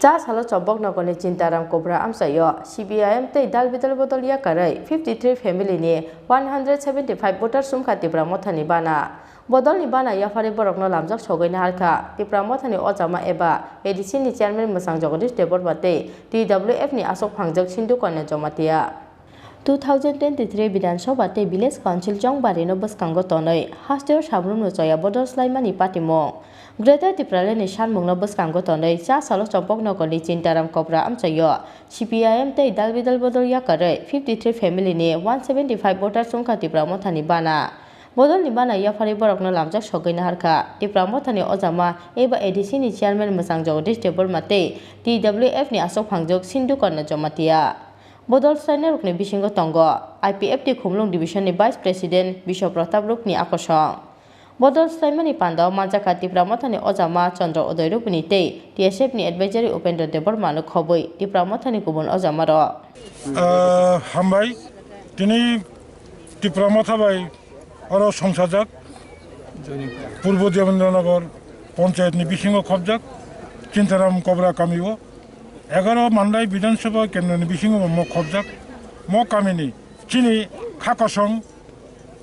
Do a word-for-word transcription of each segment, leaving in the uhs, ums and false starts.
Cha salo Chopok Nogorni Chintaram Kubra amchaio C P I M tei dal bidal bodol yakarwi fifty three family ni one hundred seventy five voter sumkha Tipra Mothani bana. Bodolni bana yapharwi borokno lamjak sogwi naharkha Tipra Mothani ojama eba A D C ni chairman mwchang Jagadish Debbarma tei T W F ni aswk phangjak Sindhu Kanya Jamatia. Two thousand twenty-three Bidhan Sabha tei Village Council chongbarino bwskango tonwi hasteo sabrumno choya bodol swlaimani patimung. Greater Tipraland ni sanmungno bwskango tonwi cha salo Chopok Nogorni Chintaram Kubra amchaio C P I M tei dal bidal bodol yakarwi fifty three family ni one seventy five voter sumkha Tipra Mothani bana. Bodolni bana yapharwi borokno lamjak sogwi naharkha Tipra Mothani ojama eba A D C ni chairman mwchang Jagadish Debbarma tei T W F ni aswk phangjak Sindhu Kanya Jamatia. Bodol swlainarokni bisingo tongo I P F T Khumulwng Division ni Vice President Biswa Pratap Rupni akosong. Bodol swlaimani pandao manjakha Tipra Mothani ojama Chandra Uday Rupini tei T S F ni advisory Upendra Debbarma no khobwi Tipra Mothani kubun ojamarok. Ah, hambai, tini Tipra Motha bai oro songsajak Purbo Devendra Nagar Panchayat ni bisingo khobjak Chintaram Kubra kami o. Egaroh Mandai Bidhan Sabha Kendro ni bisingo bo mo khobjak. Mo kami ni chini kha kosong,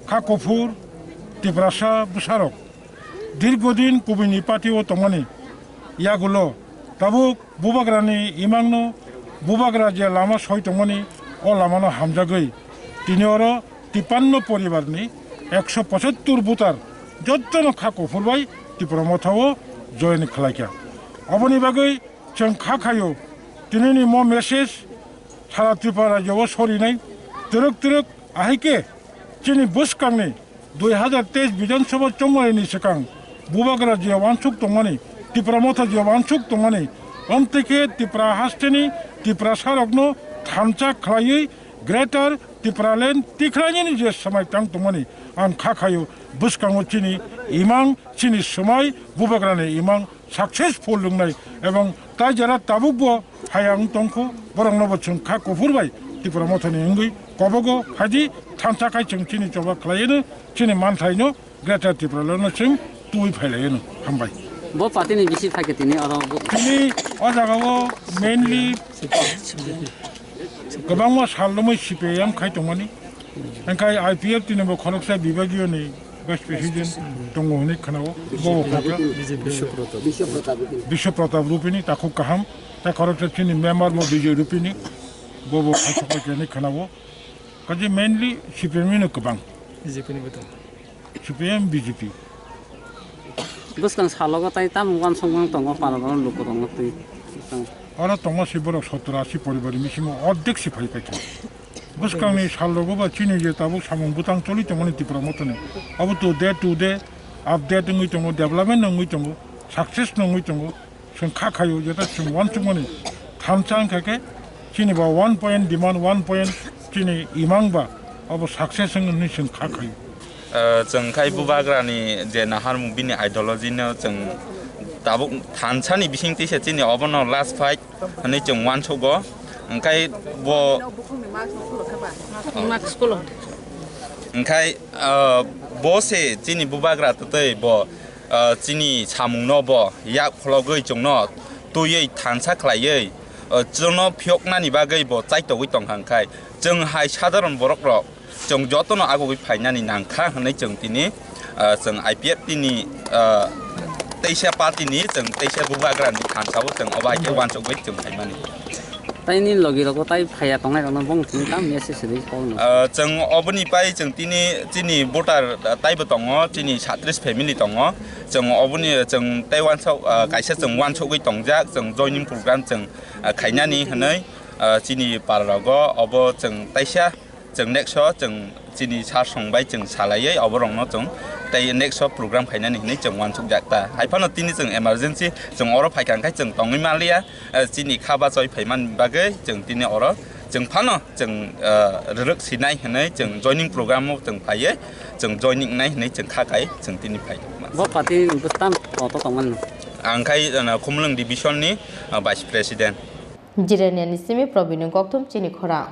kha kuphur, Tiprasa bwsarok dirgodin kubui ni party o tongmani yagulo tabuk Bubagra ni imang no Bubagra je lama soi tongmani o lama no hamjagwi tini oro tipanno poribar ni ekso pochattor voter jotto no kha kuphur bai Tipra Motha o join khlaikha. Oboni bagwi chwng kha khaio, tinini mo message sara Tripura rajyo o sorinai, twrwk twrwk ahai khe chini bwskangni dui hazar teis Bidhan Sabha chongmani ni swkang Bubagra je wansuk tongmani, Tipra Motha je wansuk tongmani, omtwi khe Tipra hasteni Tiprasarokno thansa khlaiwi Greater Tipraland tikhlainani je swmai tang tongmani ang kha khaio, bwskango chini imang, chini swmai Bubagrani imang successful wngnai, ebong tai jara tabukbo haya wng tongkho, borokno bo chwng kha kuphur bai Tipra Mothani wngwi kobogo phaidi thansa khai chwng chini choba khlaiwino chini manthaino Greater Tipralandno chwng twi phailaino. Hambai. Bo party ni bisi phaikhe tini oro bo- Tini o jagao mainly kwbangma sal romwi C P I M khai tongmani. Engkhai I P F T ni bo khoroksa bibagiyo ni Vice President tongo hwnwi khwnao, bo bo khaikha. Biswa Pratap Rupini takhuk kaham, tei khoroksa chini member mo Bijay Rupini, bo bo khaisokbaikha hwnwi khwnao. Kaje mainly C P M ni no kwbang. B J P ni bo tongo. C P M, B J P. Bwskang salogo tai tamo uansukmung tongo, para para luku tongo twi. Oro tongma se borok sottor ashi poribar ni bisingo ordek se phai paikha. Bwskangni sal rogo ba chini je tabuk samung bwtang choli tongmani Tipra Mothani, abo to day to day update wngwi tongo, development wngwi tongo, success wngwi tongo. Chwng kha khaio, jeta chwng uansukmani thansa wngkha khe chini ba one point demand, one point chini imang ba abo success wng hwnwi chwng kha khaio. Ah, chwng khai Bubagrani je naharmung bini ideology no chwng tabuk thansani bising tisa chini obono last fight hwnwi chwng uansugo. Hwnkhe bo Mask kulo. Hwnkhe, ah, bo se chini Bubagra twtwi bo, ah, chini samungno bo yak phologwi chwngno twiwi thansa khlaiwi, ah, chwngno phiyoknani bagwi bo chaitogwi tongkha. Hwnkhe chwng hai sadharon borok rok chwng jotono agugwi phainani nangkha hwnwi chwng tini, ah, chwng I P F T ni, ah, teisa party ni chwng teisa Bubagra ni thansa o chwng obo hai khe uansukgwi chwng phaimani. Taini logi rogo tai phaiya tongnai rokno bong tini tam message sidi kokno. Ah, chwng oboni pai chwng tini chini voter, ah, taibo tongo, chini satris family tongo. Chwng oboni chwng tai uansuk, ah, kaisa chwng uansukgwi tongjak, chwng joining program chwng, ah, khainani hwnwi, ah, chini para rogo obo chwng taisa chwng next o chwng chini sir song bai chwng salaiwi oborokno chwng tei next o program khainani hinwi chwng uansukjak ta. Hai phano tini chwng emergency chwng oro phaikha hwnkhe chwng tongwi manliya, eh, chini kha bachoi phaimani bagwi chwng tini oro chwng phano chwng, eh, rwrwk sinai hinwi chwng joining program o chwng phaiwi chwng joining nai hinwi chwng kha kai chwng tini phai. Bo party ni bwstan koto tongmani. Ang khai, eh, Khumulwng division ni, eh, vice president. Jirania ni simi Probini Gokthum chini khorang.